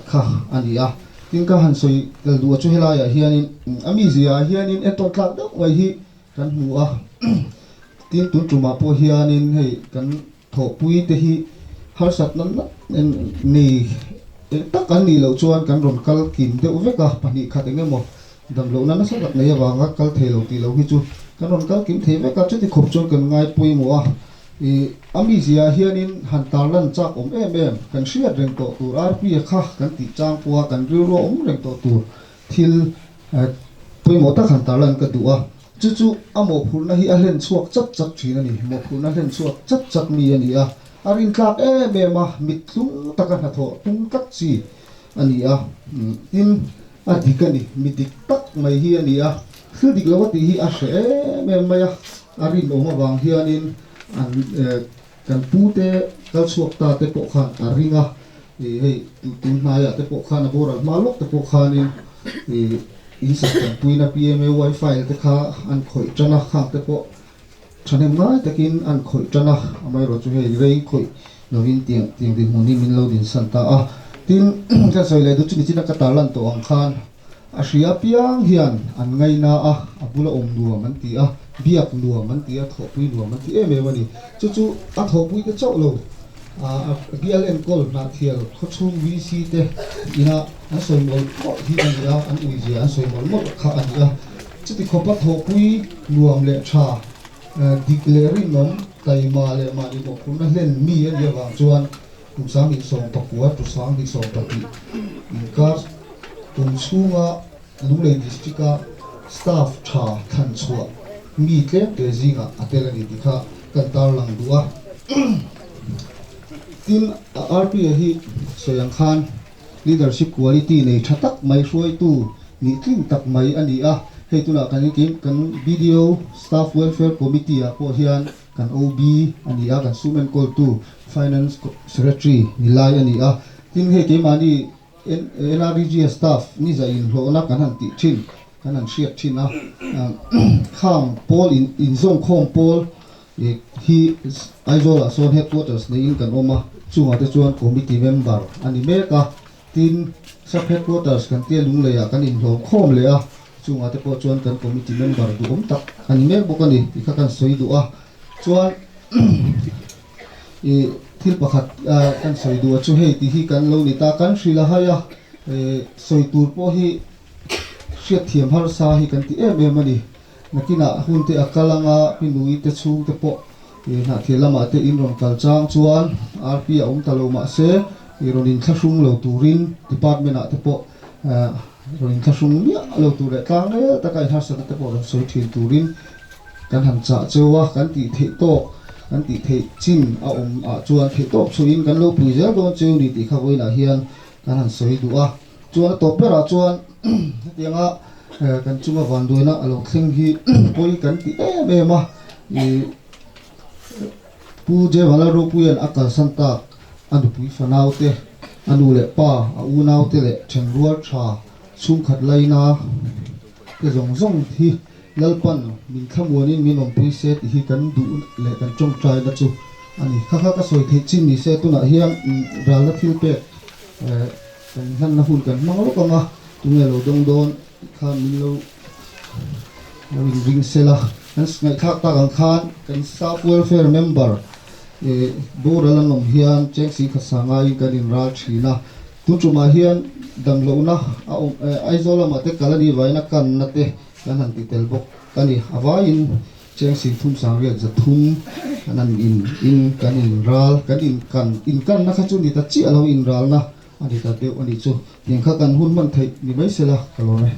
kha a ni a. Tin ka han sawi tel duh a chu helaiah hianin a mizia ah hianin entawn tlak deuh mai hi kan hmu a. Tin tun tumah pawh hianin hei kan thawhpui te hi harsatna nei eng tak an nih loh chuan kan rawn kal kim deuh vek a, pahnih khat eng emaw damlohna nasa tak nei avanga kal thei lo tih loh hi chu kan rawn kal kim thei vek a, chuti khawp chuan kan ngai pawimawh a. Ih, a mizia ah hianin han tarlan chak awm em em, kan hriat reng tawh tur RP-a kha kan tih chang pawha kan rilru a awm reng tawh tur thil pawimawh tak han tarlan ka duh a. Chu chu a mawhphurhna hi a hlen chhuak chak chak thin a ni. Mawhphurhna hlen chhuak chak chak mi a ni a, a rintlak em em a, mittlung taka hnathawh tum tlat chi a ni a. Tin, a dik a ni, mi dik tak mai hi a ni a, thil dik lo a tih hi a hre em em mai a, a rinawm avang hianin an kan pute kal chhuak ta te pawh khan a ring a, ih hei tun hnaiah te pawh khan a boral hma lawk te pawh khanin ih in sak tanpuina PMAY file te kha an khawih tan a, khang te pawh thahnem ngai takin an khawih tan a, amaherawhchu chu hei rei khawih lovin tiang tiang dinhmun hi min lo dinsan ta a. Tin, ka sawi leh duh chu nichina ka tarlan tawh ang khan a hria piang hian an ngaina a, a bula awm nuam an ti a, biak nuam an ti a, thawhpui nuam an ti em em a ni. Chu chu a thawhpui te chauh lo, a bial enkawl hnahthial khawchhung VC te ina an sawi mawlh mawlh hi a ni a, an uizia an sawi mawlh mawlh kha a ni a. Chuti khawpa thawhpui nuam leh tha, dik leh rinawm, taima leh mahni mawhphurhna hlen mi a nih avang chuan kum 2019 to 2020 inkar kum chhunga Lunglei District-a staff tha thlan chhuah mi tlem te zingah a tel a ni tih kha kan tarlang duh a. Tin, RPA hi sawi ang khan Leadership quality nei tha tak mai hruaitu nih tling tak mai a ni a, hei tunah kan inkim kan BDO Staff Welfare Committee ah pawh hian kan OB a ni a, kan sum enkawltu Finance Secretary ni lai a ni a, tin hei keimahni NREGA staff ni zah inhlawhna kan han tih thin kan han hriat thin a, khang pawl inzawmkhawm pawl hi Aizawl ah sawn headquarters neiin kan awm a, chungah te chuan committee member a ni mek a, tin sub headquarters kan tia Lunglei ah kan inhlawm khawm leh a, chungah te pawh chuan kan committee member duhawm tak a ni mek bawk a ni tih kha kan sawi duh a, chuan ih thil pakhat kan sawi duh a chu hei tih hi kan lo ni ta, kan hrilh a hai a, sawi tur pawh hi hriatthiam harsa hi kan ti em em a ni. Nakinah hun te a kal anga Pinui te chhung te pawh ih hnahthil lamah te in rawn kal chang chuan RP a awm ta lo mahse ih rawn inthlahrung lo turin department ah te pawh rawn inthlahrung miah lo tur leh tlang rel taka in harsatna te pawh rawn sawi thin turin kan han chah cheu a, kan tih theih tawk kan tih theih chin a awm ah chuan theih tawp chhuihin kan lo pui zel dawn cheu ni tih kha vawiinah hian kan han sawi duh a. Chuan a tawp berah chuan hetianga kan chunga vanduaina a lo thleng hi pawi kan ti em em a, ih Pu Jevala Ropuia'n a kalsan tak a nupui fanau te, a nu leh pa, a unau te leh thenrual tha chhungkhat laina te zawng zawng hi Lalpan min thlamuanin min awmpui se tih hi kan duh leh kan tawngtaina chu a ni. Kha kha ka sawi theih chin ni se tunah hian ralna thil pek Kan hmanna hun kan hmang lawk ang a, tunge lo dawng dawn tih khan min lo lo inring sel a. Kan ngaihthlak tak ang khan kan staff welfare member ih boral an awm hian cheng sing khat sangaiin kan inral thin a. Tun tumah hian damlohna a awm Aizawl lamah te kal a nih vaina kanna te kan han ti tel bawk a ni. A vaiin cheng 33 kan han in in kan inral kan inkan inkanna kha chu ni ta chiah lo inralna A ni ta deuh a nih chu. Tiang kha kan hun hman theih ni mai sela ka lawm e.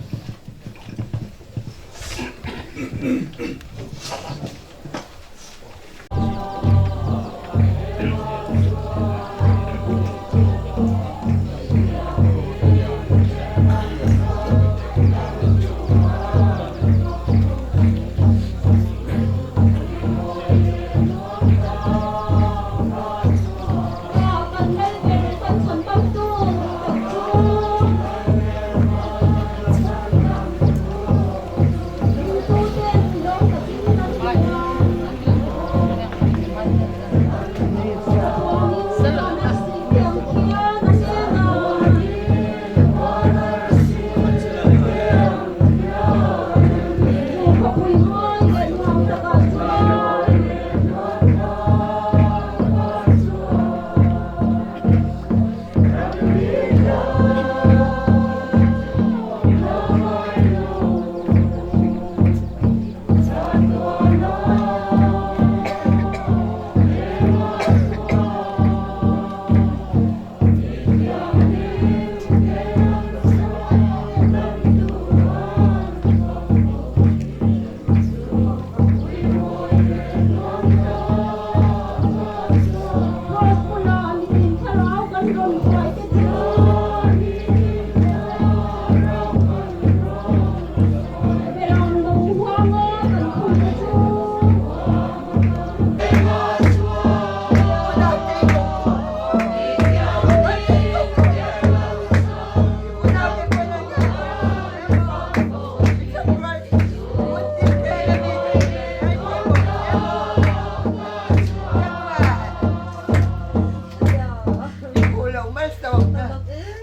Malsawmna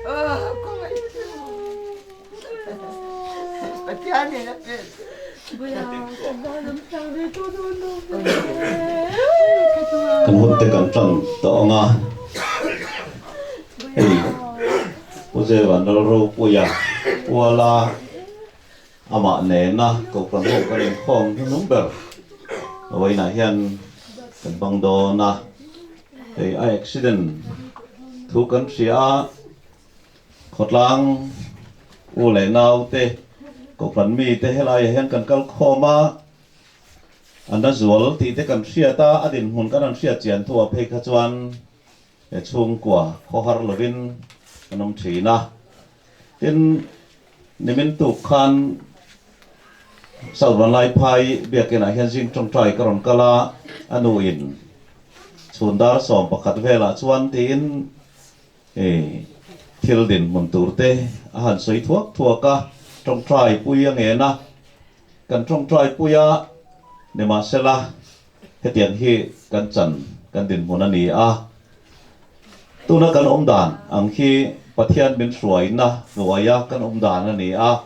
aw khawngaih chu Pathianin a pe Kan hun te kan tan tawh ang a, hei Pu Zevan Lalropuia Puala amah nena Kohhran ho kan inkhawm hnunung ber vawiinah hian kan bang dawn a, hei a accident thu kan hria a. Khawtlang u leh nau te, Kohhran mi te helaiah hian kan kal khawm a, a na zual tih te kan hriat a, a dinhmun kan han hriat chian thuah phei kha chuan he chhungkua khawhar lovin kan awm thin a. Tin, nimin tuk khan South Vanlaiphai biakinah hian zing tawngtai ka rawn kal a, a nuin chhun dar 11 velah chuan tiin, Hei thil dinhmun tur te a han sawi thuak thuak a, tawngtai pui a ngen a, kan tawngtai pui a, nimahsela hetiang hi kan chan kan dinhmun a ni a, tuna kan awm dan ang hi Pathian min hruaina hnuaia kan awm dan a ni a,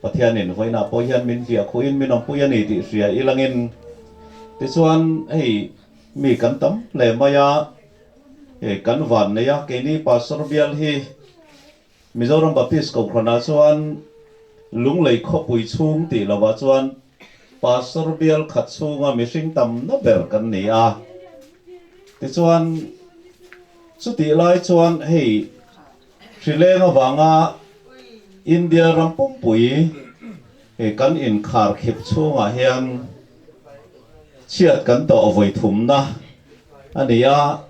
Pathianin vawiinah pawh hian min hliah khuhin min awmpui a ni tih hria ilangin tichuan hei mi kan tam hle mai a. Hei kan van nei a, keini Pastor bial hi Mizoram Baptist Kohhranah chuan Lunglei khawpui chhung tih lovah chuan Pastor bial khat chhunga mihring tamna ber kan ni a. Tichuan chutih lai chuan hei hrileng avanga India ram pumpui hei kan inkharkhip chhungah hian Chhiat kan tawh vawi thumna a ni a,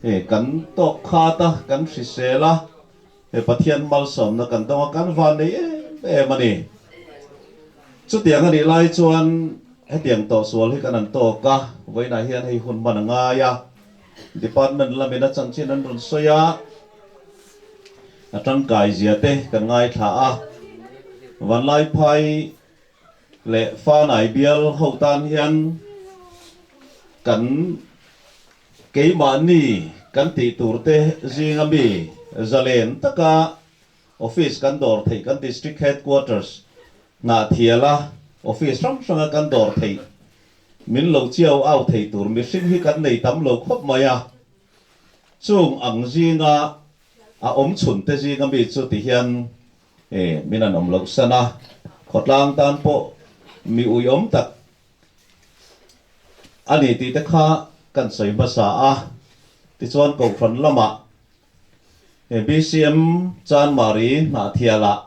hei kan tawk khat a, kan hrisel a, hei Pathian malsawmna kan dawng a, kan van nei em em a ni. Chutiang a nih lai chuan hetiang tawhsual hi kan han tawk a, vawiinah hian hei hun hman a ngai a, Department lamin a chanchin an rawn sawi a, a tangkai zia te kan ngaithla a, Vanlaiphai leh Fanai bial ho tan hian kan keimahni kan tih tur te zinga mi zalen taka office kan dawr theih kan District Headquarters Hnahthiala office hrang hranga kan dawr theih min lo chiau au thei tur mihring hi kan nei tam lo khawp mai a, chung ang zinga a awm chhun te zinga mi chu ti hian E, min an awm loh san a, khawtlang tan pawh mi uiawm tak a ni tih te kha kan sawi hmasa a. Tichuan Kohhran lamah e BCM Chanmari Hnahthialah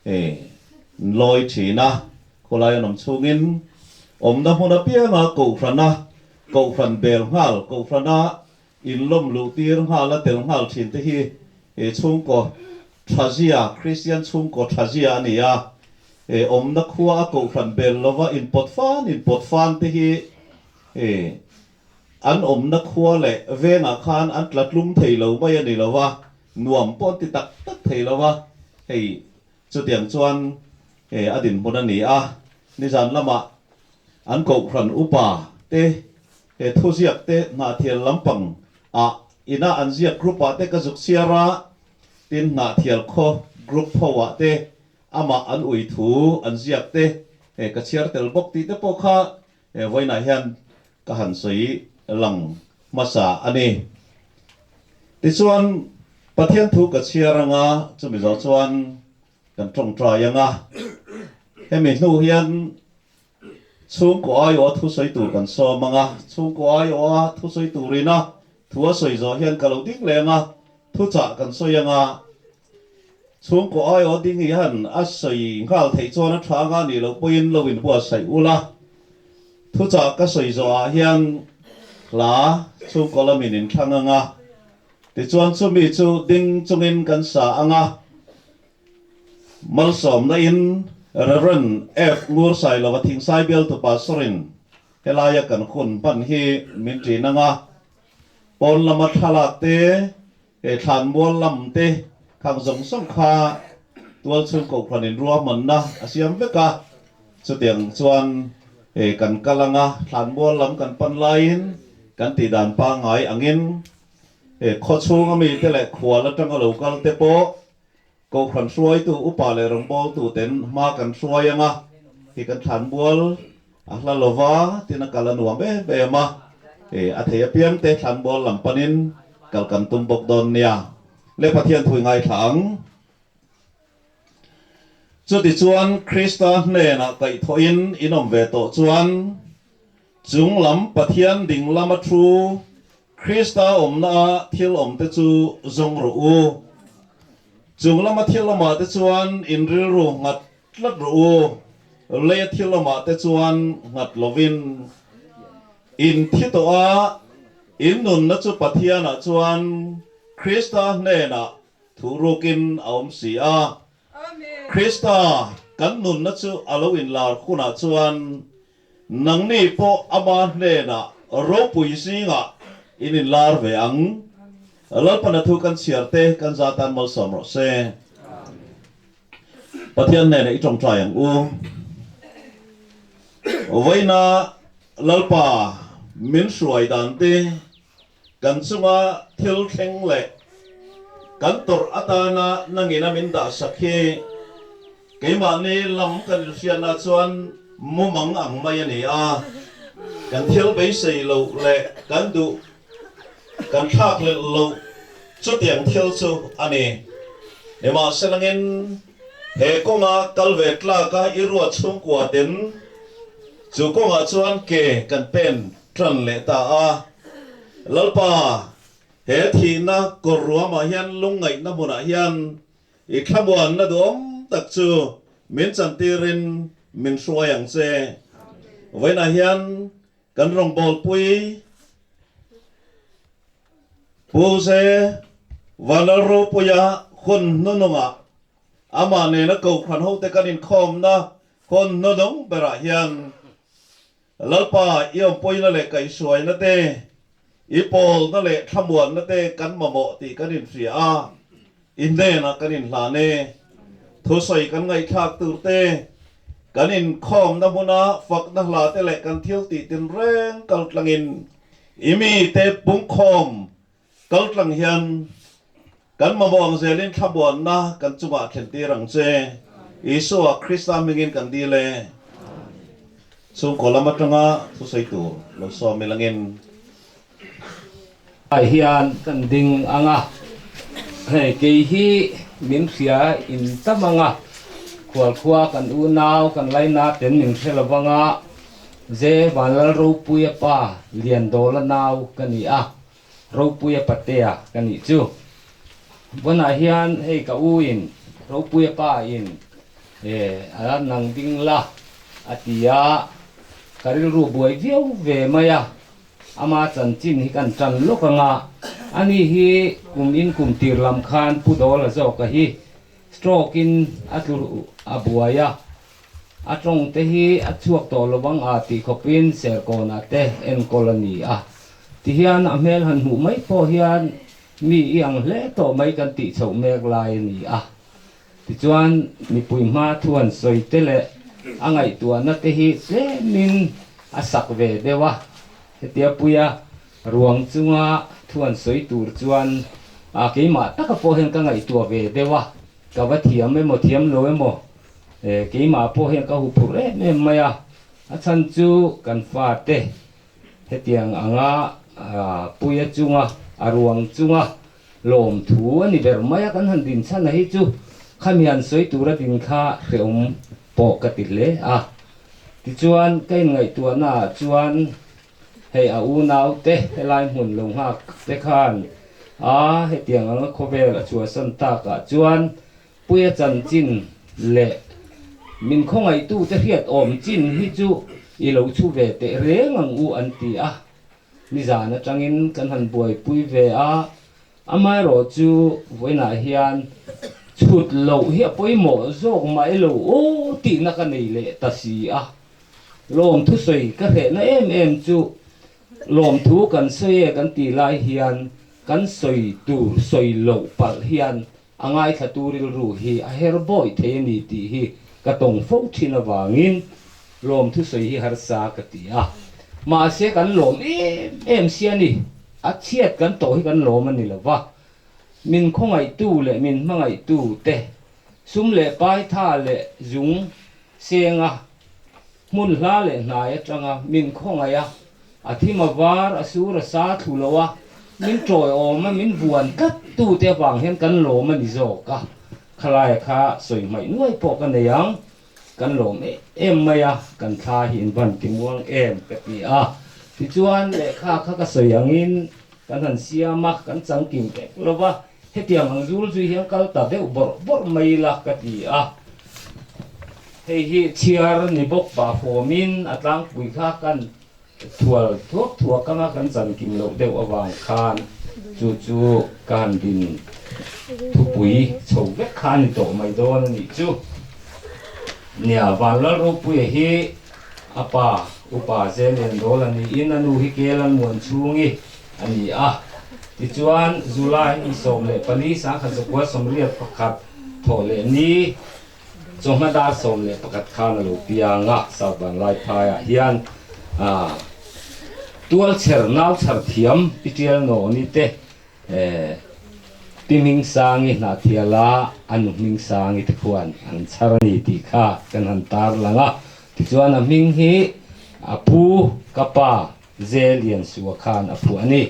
e lawi thin a, khawlai an awm chhungin awmna hmun apianga Kohhrana Kohhran bel nghal Kohhrana Inlawm luh tir nghal a tel nghal thin te hi he chhungkaw thazia, Kristian chhungkaw thazia a ni a. He awmna khua a kohhran bel lova inpawt fan inpawt fan te hi he an awmna khua leh vengah khan an tla tlum thei lo mai a ni lo va, nuam pawh an ti tak tak thei lo va. Hei chutiang chuan he a dinhmun a ni a. Nizan lamah an kohhran upa te He thuziak te Hnahthial lampang ah ina an ziak group ah te ka zuk chhiar a, tin Hnahthial khaw group ho ah te amah an ui thu an ziak te he ka chhiar tel bawk tih te pawh kha he vawiinah hian ka han sawi lang hmasa a ni. Tichuan Pathian thu ka chhiar anga chumi zawh chuan kan tawngtai anga hemi hnu hian Chhungkaw aiawha thusawi tur kan sawm ang a, chhungkaw aiawha thusawi turina thu a sawi zawh hian ka lo ding leng a, thuchah kan sawi ang a, chhungkaw aiawha ding hian a sawi nghal theih chuan a tha anga nih loh pawhin lo inbuatsaih ula, thuchah ka sawi zawhah hian hla chhungkaw lamin inthlang ang a, tichuan chumi chu ding chungin kan sa ang a. Malsawmna in Rev. F. Ngursailova Thingsai bialtu Pastor-in helaia kan hun hman hi min ṭin ang a, pawn lama thlalak te, he thlanmual lam te khang zawng zawng kha tualchhung kohhranin ruahmanna a siam vek a, chutiang chuan he kan kal ang a, thlanmual lam kan pan laiin kan tihdan pangngai angin. Khaw chhunga mite leh khual atanga lo kal te pawh Kohhran hruaitu upa leh rawngbawltu ten hma kan hruai anga hi kan thlan bual a hla lova tin a kal a nuam em em a, a thei apiang te thlan bual lam panin kal kan tum bawk dawn nia. Le Pathian thui ngaithla ang. Chutichuan Krista hnenah kaihthawhin in awm ve tawh chuan chung lam Pathian ding lama thu Krista awmna a thil awmte chu zawng rawh u. Chung lama thil awmah te chuan in rilru nghat tlat rawh u, leia thil awmah te chuan nghat lovin. In thi tawh a, in nunna chu Pathianah chuan Krista hnenah Thuhrukin a awm si a. Krista kan nunna chu a lo inlar hunah chuan nangni pawh ama hnenah ropui zingah in inlar ve ang. Lalpana thu kan chhiar te kan za tan malsawm rawh se. Pathian hnenah i tawngtai ang u. Vawiina Lalpa min hruai dan te Kan chunga thil thleng leh kan tawrh atana nangina min dahsak hi keimahni lam kan inhriatna chuan mumang ang mai a ni a. Kan thil beisei loh leh kan duh kan thlakhlelh loh chutiang thil chu a ni. Nimahselangin he kawnga kal ve tlaka i ruat chhungkua ten chu kawngah chuan ke kan pen ṭan leh ta a. Lalpa, he thihna kawr ruamah hian lungngaihna hmunah hian i thlamuanna duhawm tak chu min chantirin min hruai ang che. Vawiinah hian kan rawngbawlpui Pu Ze Vanlalropuia hun hnunungah amah nena Kohhran hote kan inkhawmna hun hnunung berah hian Lalpa, i awmpuina leh kaihhruaina te, i pawlna leh thlamuanna te kan mamawh tih kan inhria a, i hnenah kan inhlan e. Thusawi kan ngaihthlak tur te, kan inkhawmna hmuna fakna hla te leh kan thil tih tinreng kaltlangin i mite pungkhawm kaltlang hian kan mamawh ang zelin thlamuanna kan chungah thlentir ang che. Isua Krista hmingin kan dil e. Chhungkaw lam atanga thusawi tur lo sawm ilangin. Ah hian kan ding ang a, hei kei hi min hria in tam ang a, khualkhua kan unau kan laina ten min hre lo vang a, Ze Vanlalropuia pa Liandawla nau ka ni a. Ropuia Patea ka nih chu. Vawnah hian hei ka u in Ropuia pa in a nang ding la a ti a, ka rilru buai viau ve mai a, ama chanchin hi kan tan lawk ang a, ani hi kum in kum tir lam khan Pu Dawla zawka hi stroke in a tlu a buai a, a tawng te hi a chhuak tawh lo ang a tih khawpin Serkawnah te enkawl a ni a. Tihian a hmel han hmuh mai pawh hian mi i ang hle tawh mai kan tih chhoh mek lai a ni a. Tichuan mipui hma thu han sawi te leh a ngaihtuahna te hi tlemin a sak ve deuh a. Hetia puia ruang chunga thu han sawi tur chuan keimah taka pawh hian ka ngaihtuah ve deuh a. Ka va thiam emaw thiam lo emaw keimah pawh hian ka huphurh em em mai a. A chhan chu kan fate Hetiang anga puia chunga a ruang chunga lawmthu a ni ber mai a, kan han din chhan a hi chu khami han sawi tura din kha hrehawm pawh ka ti hle a. Tichuan ka inngaihtuahna ah chuan hei a unaute helai hmun lo nghak te khan a hetiang anga khawvel a chhuahsan takah chuan Puia chanchin leh min khawngaihtute hriat awm chin hi chu i lo chhu ve teh reng ang u an ti a, nizan atangin kan han buaipui ve a, amaherawh chu vawiinah hian chhut loh hi a pawimawh zawk mah ilo aw tihna ka nei leh ta si a, lawmthusawi ka hrehna em em chu lawmthu kan sawi e kan tih lai hian kan sawi tur sawi loh palh hian A ngaithlatu rilru hi a her bawi thei a ni tih hi ka tawng fo thin avangin lawmthu sawi hi harsa ka ti a. Mahse kan lawm em em si a ni. A chhiat kan tawh hi kan lawm a ni lo va, min khawngaihtu leh min hmangaihtu te, sum leh pai tha leh zung senga hmun hla leh hnai atanga min khawngaih a, a thim a var, a sur a sa thlu lo a, min tawiawm a, min vuan tlat tu te avang hian kan lawm a ni zawk a, khalaia kha sawi hmaih nuai pawh ka nei ang. Kan lawm em mai a, kan thla hi in van ti muang em ka ti a. Tichuan lehkha kha ka sawi angin kan han siam a, kan changkim vek lo va, hetiang ang zul zui hian kal ta deuh bawrh bawrh mai ila ka ti a. Hei hi chhiar ni bawk pah fawmin a tlangpui kha kan thual thuak thuak anga kan chankim loh deuh avang khan chu chu ka han din thupui chho vek kha a ni tawh mai dawn a nih chu. Nia, Vanlalropuia hi a pa upa Zeliandawl a niin a nu hi Kelanmuan chhungi a ni a. Tichuan, July ni 14 1981 thawh leh ni Chawhma dar 11 khan a lo piang a, South Vanlai phaiah hian tualchher nau chhar thiam Pi Tial Nawni te Pi Hmingsangi Hnahthiala a nu Hmingsangi te khuan an chhar a ni tih kha kan han tar lang a. Tichuan a hming hi a pu ka pa Ze Liansua khan a phuah a ni,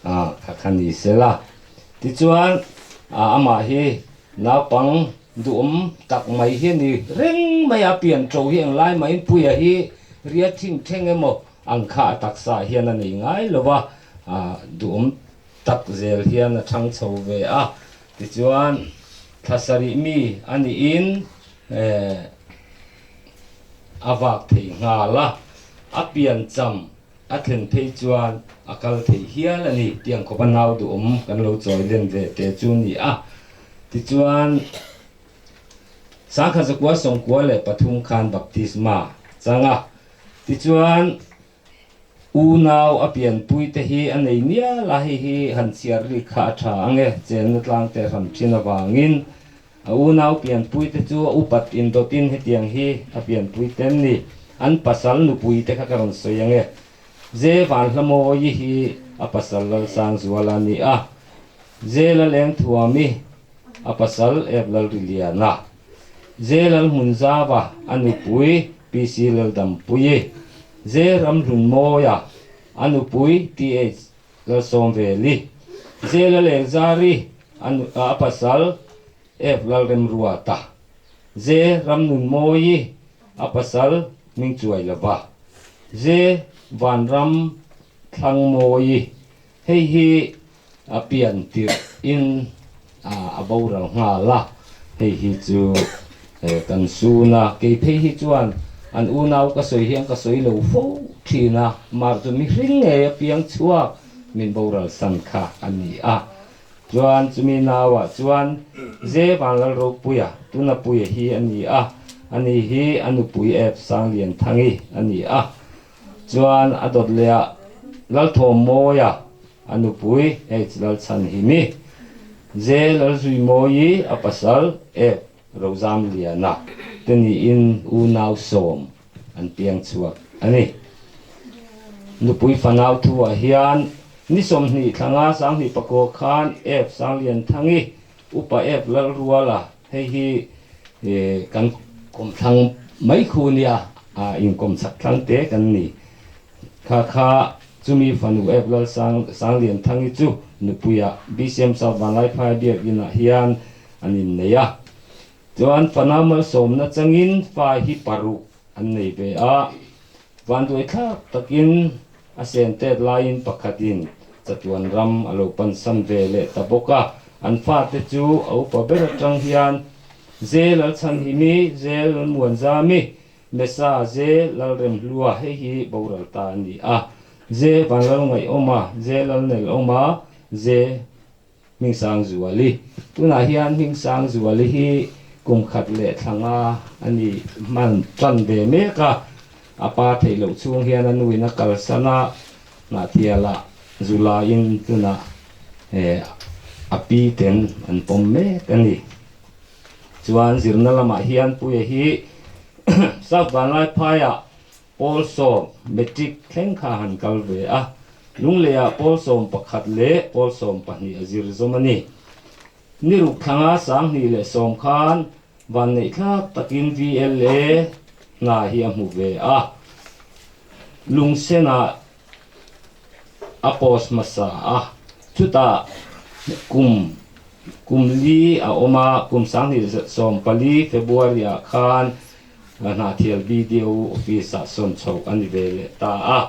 kha kha ni sela. Tichuan amah hi Naupang duhawm tak mai hi a ni reng mai a, pian ṭo hi englai mahin Puia hi ria thing thleng emaw ang kha a taksa hian a nei ngai lo va, duhawm tak zel hian a thang chho ve a. Tichuan thla sarih mi a niin a vak thei nghal a, a pian cham A thlen phei chuan a kal thei hial a ni tiang khawpa nau duhawm kan lo chawi len ve te chu ni a. Tichuan, 1993 khan baptisma chang a. Tichuan, unau a pianpui te hi a nei mial a, hei hi han chhiar rik kha a tha ang e, chenna tlang te hram thin avangin a unau pianpui te chu a upat indawtin hetiang hi a pianpui ten ni. An pasal nupui te kha ka rawn sawi ang e. Ze Vanhlamawi hi a pasal Lalsangzuala a ni a, Ze Lalengthuami a pasal Ep Lalriliana, Ze Lalhmunzava a nupui PC Laldampuii, Ze Ramhlunmawia a nupui TH Lalsawmveli, Zela Lengzari, a pasal F Lalremruata, Ze Ramnunmawii, a pasal Hmingchuailova, Ze Vanram Thlangmawii, hei hi a pian tirh in a boral nghal a, hei hi chu kan sun a, kei phei hi chuan an unau ka sawi hian ka sawi lo fo thin a, mar chu mihring ngei a piang chhuak min boral san kha a ni a, chuan chumi nauah chuan Ze Vanlalropuia Tunapuia hi a ni a, ani hi a nupui Ep Sanglianthangi a ni a, chuan a dawt leh ah Lalthawmmawia A nupui H Lalchhanhimi, J Lalzuimawii, a pasal F Rozamliana te niin unau sawm an piang chhuak a ni. Nupui fanau thuah hian ni 20 thlanga 2009 khan F Sanglianthangi, Upa F Lalruala, hei hi kan kawmthlang mai khu nia, inkawmchak thlang te kan ni. Kha kha chumi fanu Ep Lal Sang Sanglianthangi chu nupuiah BCM South Vanlaiphai biakinah hian an innei a. Chuan fanau malsawmna changin fa hi paruk an nei ve a. Vanduaithlak takin a sen tet laiin pakhatin chatuan ram a lo pansan ve leh ta bawk a. An fate chu a upa ber atang hian Ze Lalchhanhimi, Ze Lalmuanzami, Mesa Ze Lalremhlua hei hi boral ta a ni a, Ze Vanlalngaihawma, Ze Lalnelawma, Ze Hmingsangzuali. Tunah hian Hmingsangzuali hi kum khat leh thla nga a ni hman tan ve mek a, a pa theih loh chhung hian a nuin a kalsan a, Hnahthialah Zulaiin tunah a pi ten an pawm mek a ni. Chuan zirna lamah hian Puia hi South Vanlaiphaiah pawl sawm, matric, thleng kha han kal ve a. Lungleiah pawl 11 leh pawl 12 a zir zawm a ni. Ni ruk thlanga 2010 khan vanneihthlak takin VLA hna hi a hmu ve a, Lungsenah a post hmasa a, chutah kum kum li a awm a, kum 2014 February ah khan Hnahthial BDO office ah sawn chhoh a ni ve leh ta a,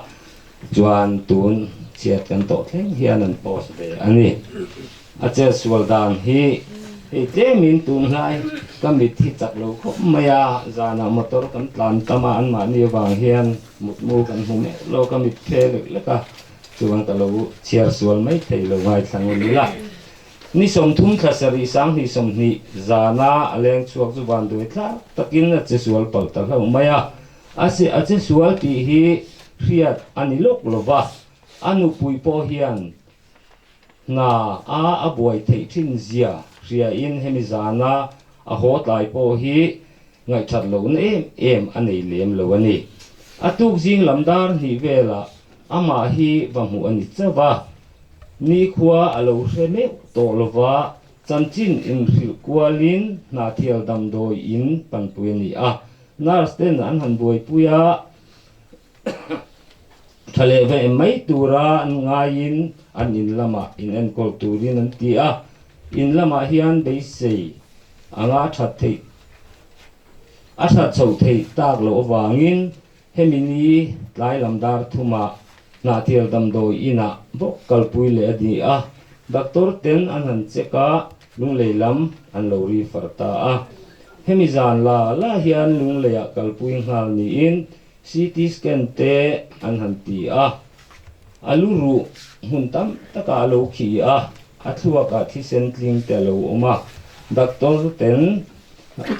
chuan tun chhiat kan tawh thleng hian an post ve a ni. A chetsual dan hi hei tlemin tunlai ka mit hi chak lo khawp mai a, zanah motor kan tlan tam a, anmahni avang hian mutmu kan hmu meuh lo, ka mit phe lek lek a, chuan ka lo chhiar sual mai thei lo ngaithla ngun ila. Ni 30 thla sarih 2020 zana a leng chhuak chu van duai tlak takin a che sual palh ta hlauh mai a. A che a che sual tih hi hriat a ni lawk lo va, a nupui pawh hian hna a a buai theih thin zia hriain hemi zana a haw tlai pawh hi ngaihthat lohna em em a nei lem lo a ni. A tuk zing lam dar hnih velah amah hi va hmuh a ni chauh a, nikhua a lo hre meuh tawh lova chanchin inhrilh kualin Hnahthial damdawi in panpui a ni a, nurse ten an han buaipui a, tha leh ve mai tura an ngaiin an in lamah inenkawl turin an ti a, in lamah hian beisei anga that theih a that chhoh theih tak loh avangin hemi ni tlai lam dar thumah Hnahthial damdawi inah bawk kalpui leh a ni a, doctor ten an han check a, lunglei lam an lo refer ta a. Hemi zan la la hian lungleiah kalpui nghal niin CT scan te an han ti a, a lu ruh hmun tam takah a lo khi a, a thluakah thisen tling te a lo awm a, doctor ten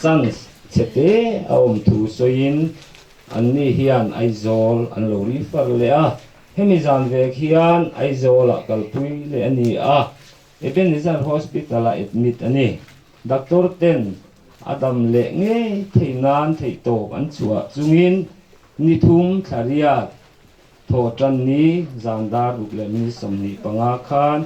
chance chhe te a awm thu sawiin anni hian Aizawl an lo refer leh a, hemi zan vek hian Aizawlah kalpui leh a ni a, Ebenezer Hospital-ah admit a ni. Doctor ten a dam leh ngei theih nan theihtawp an chhuah chungin ni thum thla riat thaw tan ni zan dar ruk leh minute 25 khan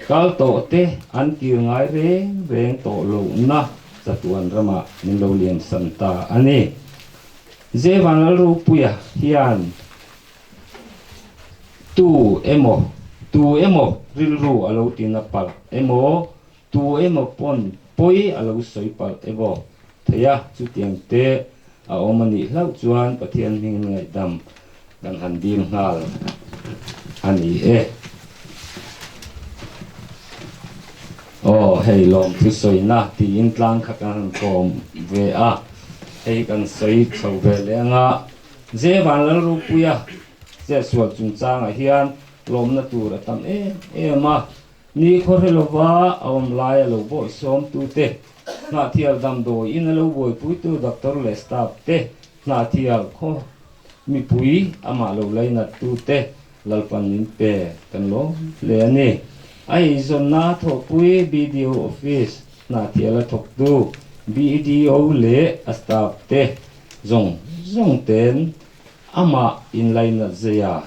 kal tawh te an kir ngai reng reng tawh lohna chatuan ramah min lo liam san ta a ni. Zevan Lalrupuia hian Tu emaw, tu emaw rilru a lo tina palh emaw, tu emaw pawn pawi a lo sawi palh emaw thei a, chutiang te a awm a nih hlauh chuan Pathian hmingin ngaihdam kan han dil nghal a ni e. Aw, hei lawmthu sawina tiin tlang kha kan han kawm ve a, hei kan sawi chho ve leh anga. Zevan Lalrupuia chetsual chungchangah hian lawmna tur a tam em em a, ni khawhre lova a awm laia lo bawihsawmtute, Hnahthial damdawiin a lo buaipuitu doctor leh staff te, Hnahthial khaw mipui amah lo lainattute Lalpan min pe kan lawm hle a ni. A eizawnna thawhpui BDO office Hnahthiala thawktu BDO leh a staff te zawng zawng ten amah inlainat zia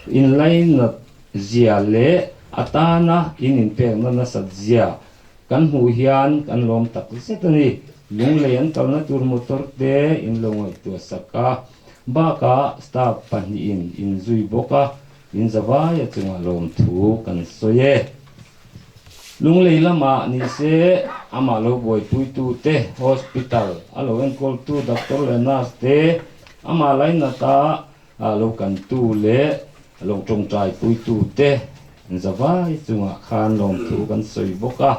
inlainat zia leh a tana in inpekna nasat zia kan hmuh hian kan lawm tak zet a ni. Lunglei an kalna tur motor te in lo ngaihtuah sak a, bakah staff pahnihin inzui bawk a, in zavaia chungah lawmthu kan sawi e. Lunglei lamah ni se amah lo buaipuitute, hospital a lo enkawltu doctor leh nurse te, amah lainata lo kantu leh lo tawngtaipuitute zavai chungah khan lawmthu kan sawi bawk a.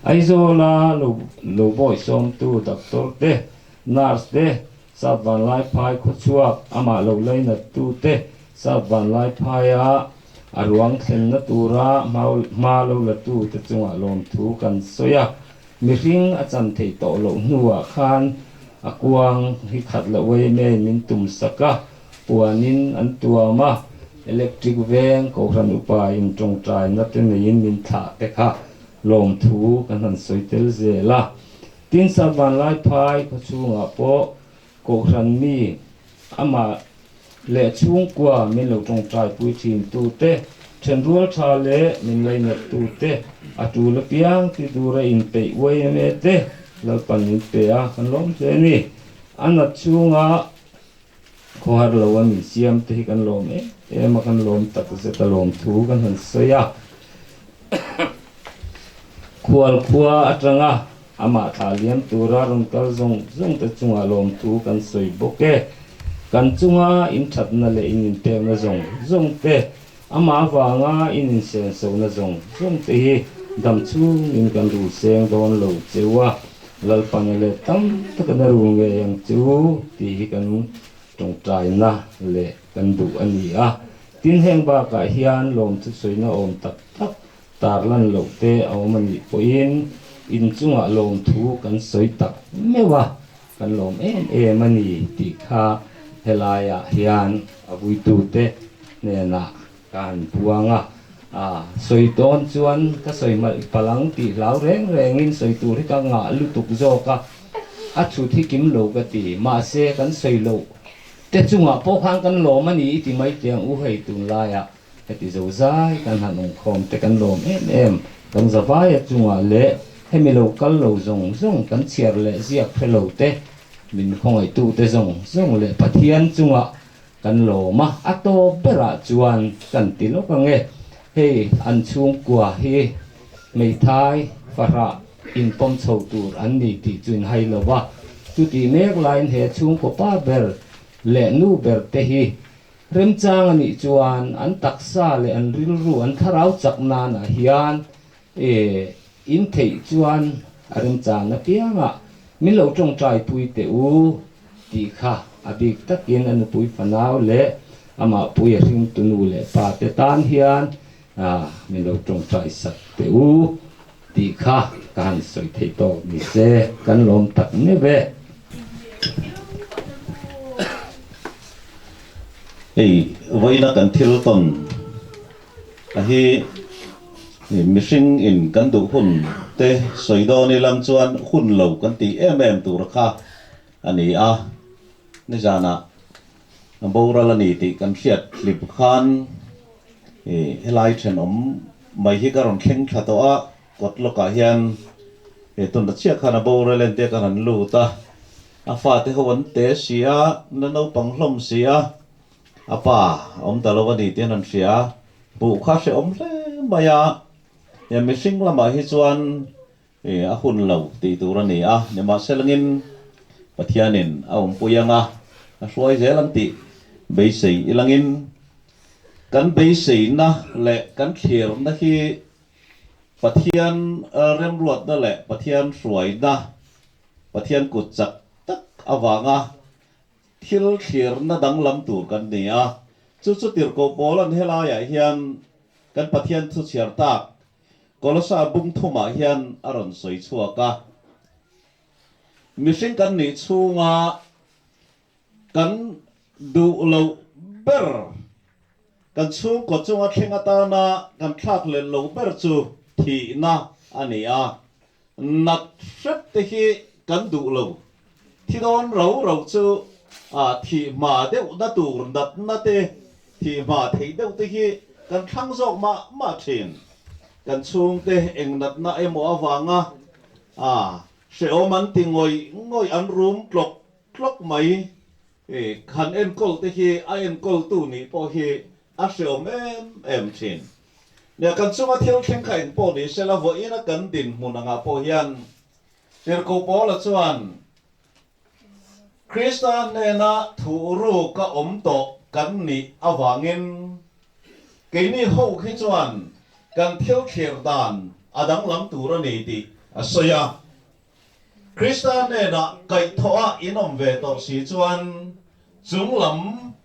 Aizawla lo lo bawihsawmtu doctor te, nurse te, Sap Vanlaiphai khawchhuak amah lo lainattute, Sap Vanlaiphaia a ruang thlenna tura hma lo latute chungah lawmthu kan sawi a. Mihring a chan theih tawh loh hnuah khan a kuang hi khat loh uaimei min tum sak a, puanin an tuam a, electric veng Kohhran upa in tawngtaina te neiin min thlah te kha lawmthu kan han sawi tel zel a. Tin, Sap Vanlaiphai khawchhungah pawh Kohhran mi amah. leh chhungkua min lo tawngtaipui thin tute, thenrual tha leh min lainat tute, a tul apiang ti tura inpeih yma te Lalpan min pe a, kan lawm hle a ni. A nat chhunga khawhar lo a min siam te hi kan lawm em em a, kan lawm takzet a lawm thu kan han sawi a. Khual khua atanga amah thlah liam tura rawn kal zawng zawng te chungah lawmthu kan sawi bawk e. Kan chunga inthatna leh in inpekna zawng zawng te, amah avanga in insensona zawng zawng te hi dam chhungin kan rul seng dawn lo cheu a, Lalpana leh tam taka na rul ngei ang che u tih hi kan tawngtaina leh kan duh a ni a. Tin, heng bakah hian lawmthu sawina awm tak tak tarlan loh te a awm a nih pawhin inchungah lawmthu kan sawi tak meuh a, kan lawm em em a ni tih kha helaiah hian a vuitute hnenah ka han buang a. Sawi tawn chuan ka sawi malh palh ang tih hlau reng rengin sawi tur hi ka ngah lutuk zawk a, a chhut hi kim lo ka ti. Mahse, kan sawi loh te chungah pawh khan kan lawm a ni i ti mai tiang u hei tunlaiah heti zo zai kan han awmkhawm te kan lawm em em kan zavaia chungah leh hemi lo kal lo zawng zawng kan chhiar leh ziak hre lo te min khawngaihtu te zawng zawng leh Pathian chungah kan lawm a a tawp berah chuan kan ti lawk ang e hei an chhungkua hi hmeithai fahrah inpawm chho tur an ni tih chu in hai lo va. Chutih mek laiin he chhungkaw pa ber leh nu ber te hi remchang a nih chuan an taksa leh an rilru an thlarau chak nanah hian e in theih chuan a remchang apiangah min lo tawngtai pui teh u tih kha a bik takin a nupui fanau leh amah pui a hringtu nu leh pa te tan hian min lo tawngtai sak teh u. Tih kha ka han sawi thei tawk ni se kan lawm tak meuh e. Hei vawiina kan thil tawn a hi mihring in kan duh hun te sawi dawn ilang chuan hun lo kan tih em em tur kha a ni a, nizanah boral a ni tih kan hriat hlip khan helai thenawm mai hi ka rawn thleng thla tawh a, kawt lawkah hian tuna chiah khan a boral en te ka han lut a, a fate ho an te si a, na naupang hlawm si a, a pa awm ta lo a ni tih an han hria a, buh kha hrehawm hle mai a, mihring lamah hi chuan A hun lo tih tur a ni a, nimahselangin Pathianin a awmpui anga a hruai zel ang tih beisei ilangin kan beiseina leh kan thlirna hi Pathian remruatna leh Pathian hruaina, Pathian kut chak tak avanga thil thlirna danglam tur kan ni a. Chu chu tirhkoh Paula'n helaiah hian kan Pathian thuchhiar tak Kolosa bung thumah hian a rawn sawi chhuak a, Mihring kan nih chhunga kan duh loh ber, kan chhungkaw chunga thleng atana kan thlak lel lo ber chu thihna a ni a, nat hrep te hi kan duh lo. Thi dawn ro ro chu thih hma deuhna tur natna te, thih hma theih deuh te hi kan thlang zawk mah mah thin. Kan chhungte eng natna emaw avanga hrehawm an ti ngawih ngawih an rum tlawk tlawk mai. Khan enkawl te hi a enkawltu nih pawh hi a hrehawm em em thin. Nia kan chunga thil thleng kha eng pawh ni sela vawiina kan dinhmun angah pawh hian Tirhkoh Paula chuan, Krista hnena thuhruk a awm tawh kan nih avangin keini ho khi chuan kan thil thlir dan a danglam tur a ni tih a sawi a. Krista hnenah kaihthawh a inawm ve tawh si chuan chunglam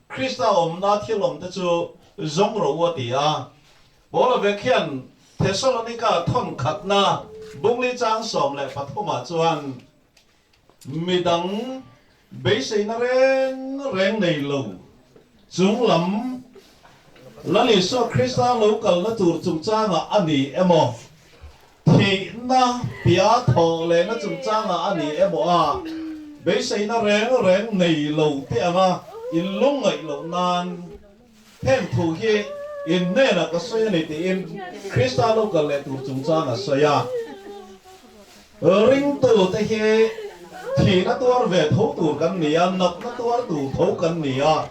Krista awmna thil awmte chu zawng rawh u a ti a. Paula vek hian Thesalonika thawnkhatna bungli chang 13 ah chuan midang beiseina reng reng nei lo chunglam Lal Isua Krista lo kalna tur chungchangah a ni emaw, thihna piah thawh lehna chungchangah a ni emaw a beiseina reng reng nei lo te anga. In lungngaih loh nan heng thu hi in hnenah ka sawi a ni tiin Krista lo kal leh tur chungchang a sawi a. Ringtute hi thihna tuar ve tho tur kan ni a, natna tuar tur tho kan ni a.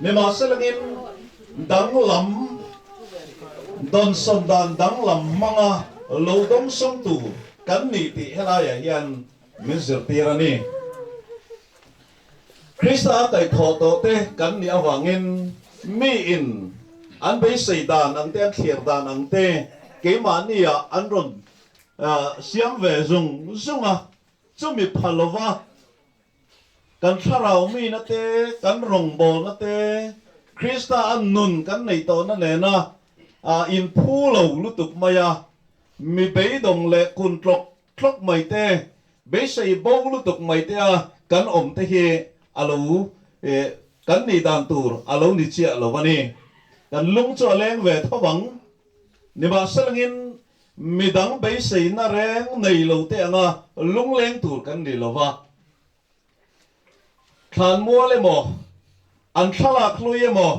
Nimahselangin danglam dawnsawn dan danglam hmanga lo dawngsawng tur kan ni tih helaiah hian min zirtir a ni. Krista kaihthawh tawhte kan nih avangin miin an beisei dan ang te, an thlir dan ang te keimahniah an rawn siam ve zung zung a, chumi pha lova kan thlarau mina te, kan rawngbawlna te, Krista a nun kan neih tawhna nena inphu lo lutuk mai a, mi beidawng leh kun tlawk Tlawk mai te, beisei bo lutuk mai te a kan awm te hi a lo kan nih dan tur a lo ni chiah lo a ni. Kan lung chu a leng ve tho ang. Nimahselangin midang beiseina reng nei lo te anga lungleng tur kan ni lo va. Thlanmual emaw, an thlalak hlui emaw,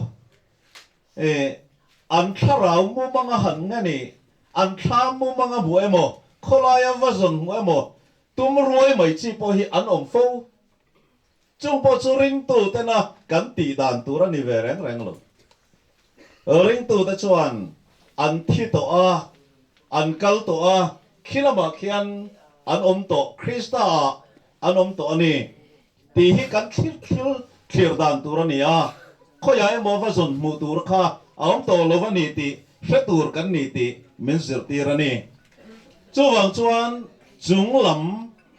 an thlarau mumanga han nge ni, an thla mumanga hmu emaw, khawlaia va zawn hmu emaw, tum ruai mai chi pawh hi an awm fo. Chung pawh chu ringtu tena kan tih dan tur a ni ve reng reng lo. Ringtute chuan an thi tawh a, an kal tawh a, khi lamah khian an awm tawh, Krista-ah an awm tawh a ni tih hi kan thlir thlir thlir dan tur a ni a, khawiah emaw va zawn hmuh tur kha a awm tawh lo a ni tih hre tur kan ni tih min zirtir a ni. Chuvang chuan chung lam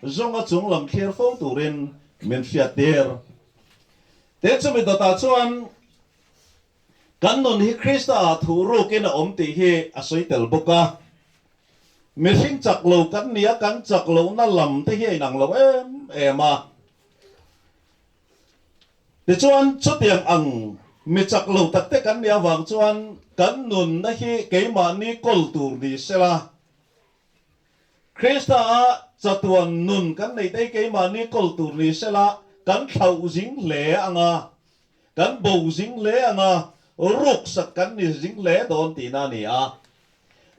zawnga chung lam thlir fo turin min hriattir. Tin, chumi dawtah chuan Kan nun hi Krista ah thu rukin a awm tih hi a sawi tel bawk a. Mihring chak lo kan nia kan chak lohna lam te hi a inang lo em em a. Tichuan chutiang ang mi chak lo tak te kan nih avang chuan kan nunna hi keimahni kawl tur ni sela. Krista a chatuan nun kan neih te hi keimahni kawl tur ni sela kan thlauh zing hle ang a. Kan bo zing hle ang a, ruksak kan ni zing hle dawn tihna a ni a.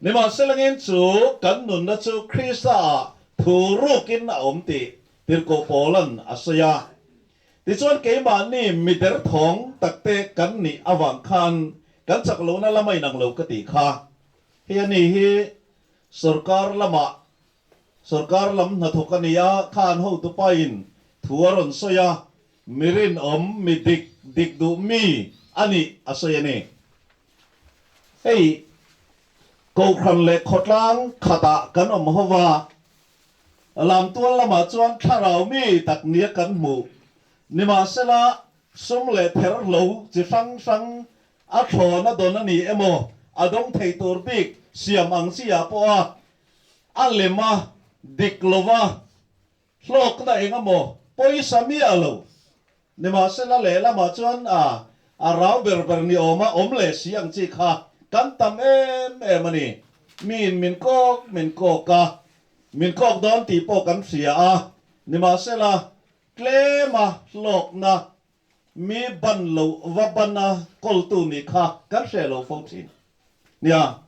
Nimahselangin chu kan nunna chu Krista-ah thu rukin a awm tih Tirhkoh Paula'n a sawi a. Tichuan keimahni mi derthawng takte kan nih avang khan kan chak lohna lama inang lo ka tih kha. Hei a ni hi sorkar lamah Sorkar lam hnathawk a ni a, khan hotupain thu a rawn sawi a, mi rinawm, mi dik, dik duh mi a nih a sawi a ni. Hei Kohhran leh khawtlang khatah kan awm ho va, lamtual lamah chuan thlarau mi tak nia kan hmuh. Nimahsela, sum leh therhlo chi hrang hrang a thlawn a dawn a ni emaw, a dawng thei tur bik siam ang chi ah pawh a A lem a dik lo va, hlawkna eng emaw pawisa miah lo. Nimahsela lehlamah chuan a a rau ber ber ni awma awm leh si ang chi kha kan tam em em a ni. Miin min kawk min kawk a, min kawk dawn tih pawh kan hria a, nimahsela tlema hlawkna mi ban lo va bana kawltu nih kha kan hreh lo fo thin. Nia,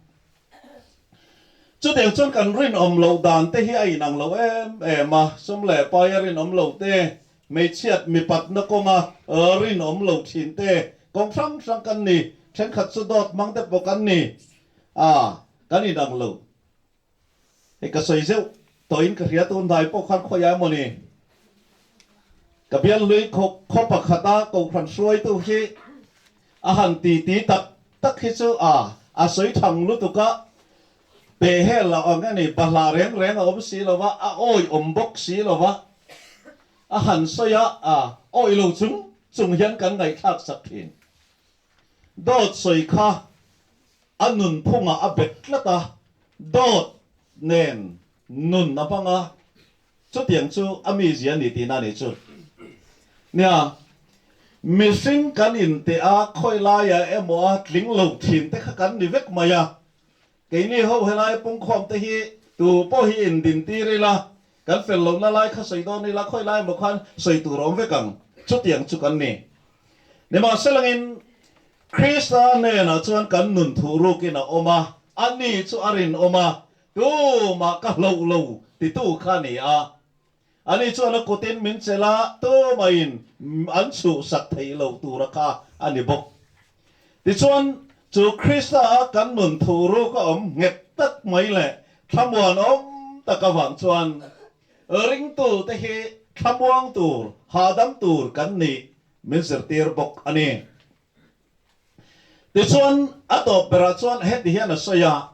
chutiang chuan kan rinawm loh dan te hi a inang lo em em a, sum leh pai a rinawm lo te, hmeichhiat mipatna kawnga rinawm lo thin te, kawng hrang hrang kan ni, thenkhat chu dawt hmang te pawh kan ni a, kan inang lo. Hei ka sawi zeuh tawhin ka hria tun hnai pawh khan khawiah emaw ni ka bial hlui khaw khaw pakhata kohhran hruaitu hi a han ti ti tak tak hi chu a a sawi thang lutuk a, pe hel loh ang a ni, bahlah reng reng a awm si lo va, a awi awm bawk si lo va, a han sawi a, a awi lo chung chung hian kan ngaihthlak sak thin. Dawt sawi kha a nunphungah a bet tlat a, dawt nen nun a hmang a, chutiang chu a mizia a ni tihna a nih chu. Nia, mihring kan inteh a, khawi laiah emaw a tling lo thin te kha kan ni vek mai a, keini ho helai pungkhawm te hi tu pawh hi indintir ila, kan fel lohna lai kha sawi dawn ila, khawi lai emaw khan sawi tur a awm vek ang, chutiang chu kan ni. Nimahselangin, Krista hnenah chuan kan nun thuh rukin a awm a, ani chu a rinawm a, tumah ka hloh lo titu kha a ni a. Ani chuan a kutin min chelh a, tumahin an chhuhsak theih loh tura kha a ni bawk. Tichuan, chu Krista a kan nun thuh ruk a awm nghet tak mai leh thlamuan awm tak avang chuan ringtute hi thlamuang tur, hahdam tur kan nih min zirtir bawk a ni. Tichuan, a tawp berah chuan heti hian a sawi a,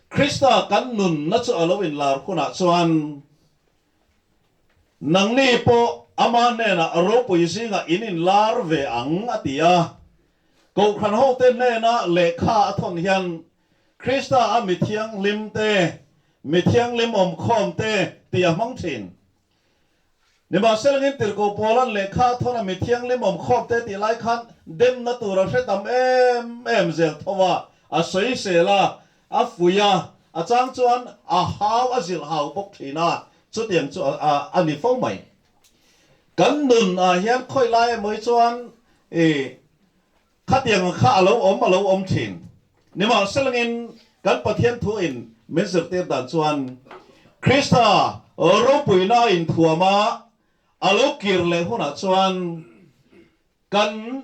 Krista kan nunna chu a lo inlar hunah chuan nangni pawh ama hnenah ropui zingah in inlar ve ang, a ti a. Kohhran hote hnena lehkha a thawn hian Krista a mi thianghlim te, mi thianghlim awmkhawm te tih a hmang thin. Nimahselangin Tirhkoh Paula'n lehkha a thawn a mi thianghlim awm khawp te tih lai khan demna tur a hre tam em em zel tho a, a sawisel a, a fuih a, a chang chuan a hau a zilh hau bawk thin a, chutiang chu a a ni fo mai. Kan nun ah hian khawi lai emaw hi chuan i Khatiang kha a lo awm a lo awm thin. Nimahselangin kan Pathian thu in min zirtir dan chuan Krista ropuina a inthuam a, a lo kir leh hunah chuan kan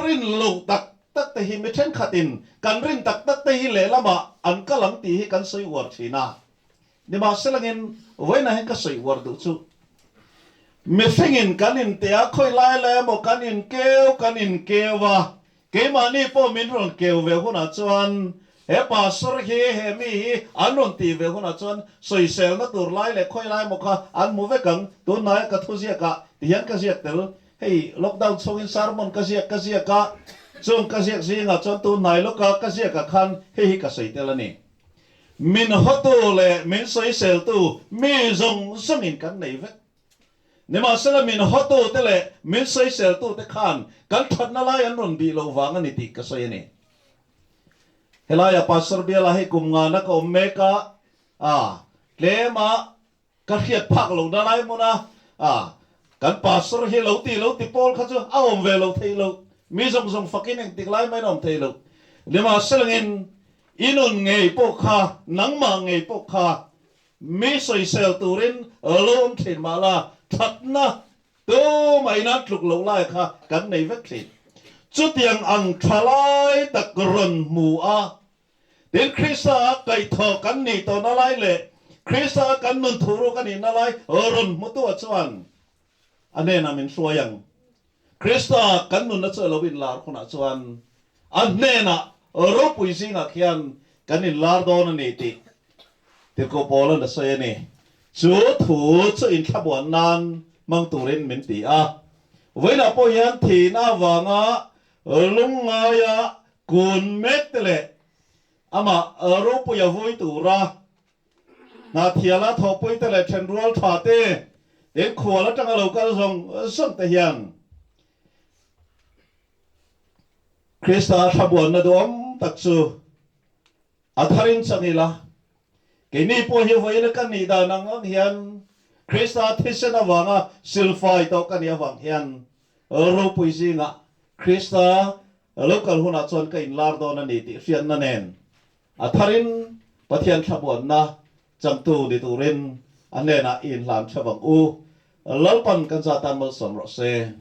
rin lo tak tak te hi mi thenkhatin kan rin tak tak te hi lehlamah an kal ang tih hi kan sawi uar thin a. Nimahselangin vawiinah hian ka sawi uar duh chu mihringin kan inti a, khawi lai lai emaw kan inkeu kan inkeu a, keimahni pawh min rawn keu ve hunah chuan he pastor hi he mi hi an rawn tih ve hunah chuan sawiselna tur lai leh khawi lai emaw kha an hmu vek ang, tunhnaia ka thuziakah tihian ka ziak tel, hei lockdown chhungin sermon ka ziak ka ziak a, chung ka ziak zingah chuan tunhnai lawka ka ziakah khan hei hi ka sawi tel a ni. Min hawtu leh min sawiseltu mi zawng zawngin kan nei vek. Nimahsela min hawtute leh min sawiseltute khan kan thatna lai an rawn bih loh vang a ni tih ka sawi a ni. Helaia Pastor Biala hei kum ngana ka awm mek a, a tlema ka hriat phak lohna lai hmuna a kan Pastor hi lo ti lo ti pawl kha chu a awm ve lo thei lo, mi zawng zawng fakin engtik lai main a awm thei lo. Nimahselangin i nun ngei pawh kha, nangmah ngei pawh kha mi sawisel turin lo awm thin mah la, thatna tumah in an tluk loh lai kha kan nei vek thin. Chutiang ang tha lai tak rawn hmu a, Tin, Krista a kaihthawh kan nih tawhna lai leh Krista a kan nun thuruk a nihna lai rawn hmutu-ah chuan a hnenah min hruai ang. Krista kan nunna chu a lo inlar hunah chuan a hnenah ropui zingah khian kan inlar dawn a ni tih Tirhkoh Paula'n a sawi a ni. Chu thu chu inthlamuan nan hmang turin min ti a. Vawiinah pawh hian thihna avanga lungngaia Kun mek te leh amah ropuia vui tura Hnahthiala thawhpui te leh thenrual tha te, tin khual atanga lo kal zawng zawng te hian Krista thlamuanna duhawm tak chu a tharin chang ila. Keini pawh hi vawiina kan nih dan ang ang hian Krista thisen avanga silfai tawh ka nih avang hian ropui zingah Krista lo kal hunah chuan ka inlar dawn a ni tih hriatna nen a tharin Pathian thlamuanna changtu ni turin a hnenah i inhlan theuh ang u. Lalpan kan za tan malsawm rawh se.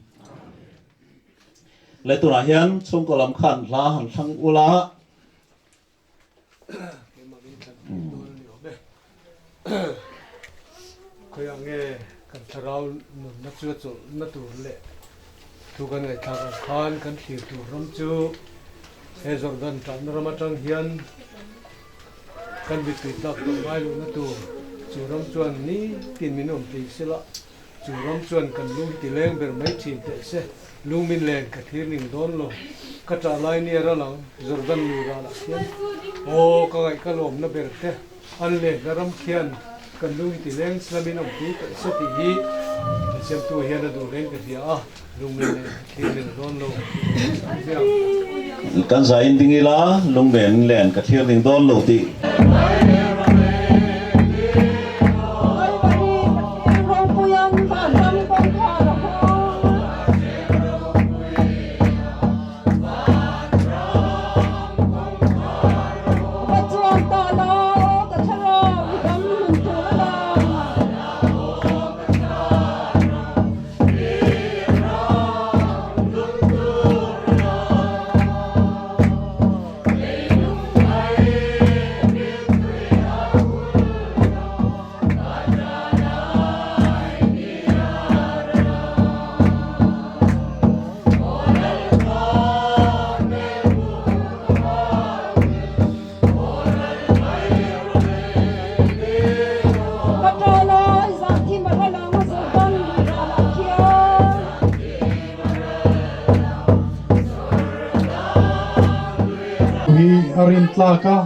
Le tunah hian chhungkaw lam khan hla han thlang ula. Keimah min thlan tir dawn a ni awm e. Khawiah nge kan thlarau nunna chu a chawlhna tur leh thu kan ngaihthlak ang khan kan thlir tur ram chu he Jordan tanna ram atang hian kan mittui tlak tawh ngai lohna tur chu ram chuan nitin min awm tlei sela Chu ram chuan kan lung hi ti leng ber mai thin teh se, lung min len ka thlir ning dawn lo. Ka ṭah lai nia ral ang, Jordan lui ralah khian. Aw, ka ngaih ka lawmna ber te, an lenna ram khian kan lung hi ti leng slamin awm tui teh se tih hi a siamtu hian a duh reng ka hria a, lung min len ka thlir ning dawn lo. Kan zaiin ding ila, lung min len ka thlir ning dawn lo tih. tlak a,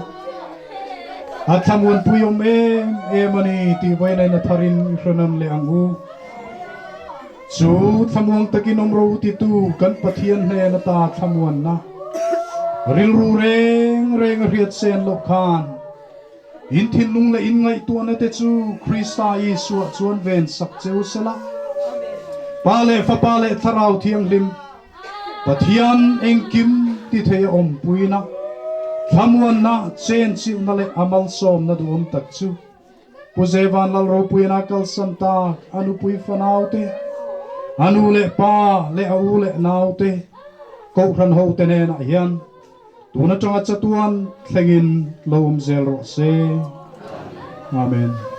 a thlamuanpui awm em em a ni tih vawiin a tharin i hre nawn leh ang u. Chu thlamuang takin awm ro titu kan Pathian hnen ata thlamuanna rilru reng reng a hriat sen loh khan in thinlung leh in ngaihtuahna te chu Krista Isua chuan ven sak che u sela. Pa leh Fapa leh Thlarau Thianghlim Pathian engkim ti thei a awmpuina, thlamuanna, chenchilhna leh a malsawmna duhawm tak chu Pu Zevan Lalropuiana kalsan tak a nupui fanaute, a nu leh pa leh a u leh naute, Kohhran hote nenah hian tun atanga chatuan thlengin lo awm zel rawh se. Amen.